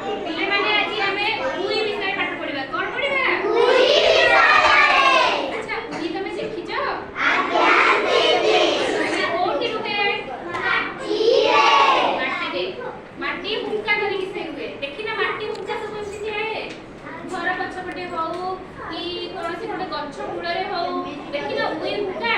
ପିଲାମାନେ, ଆଜି ଆମେ ଉଇ ବିଷୟରେ ପାଠ ପଢିବା। କଣ ପଢିବା? ଆଚ୍ଛା, ଉଇ ତମେ ଦେଖିଛ? କୋଉଠି ରୁହେ? ମାଟିରେ। ମାଟି ହୁଙ୍କା ଧରିକି ସେ ରୁହେ। ଦେଖିନ ମାଟି ହୁଙ୍କା ସବୁ ଏମିତି ଥାଏ? ଘର ପଛପଟେ ହଉ କି କୌଣସି ଗୋଟେ ଗଛ ମୂଳରେ ହଉ, ଦେଖିନ ଉଇ ହୁଙ୍କା?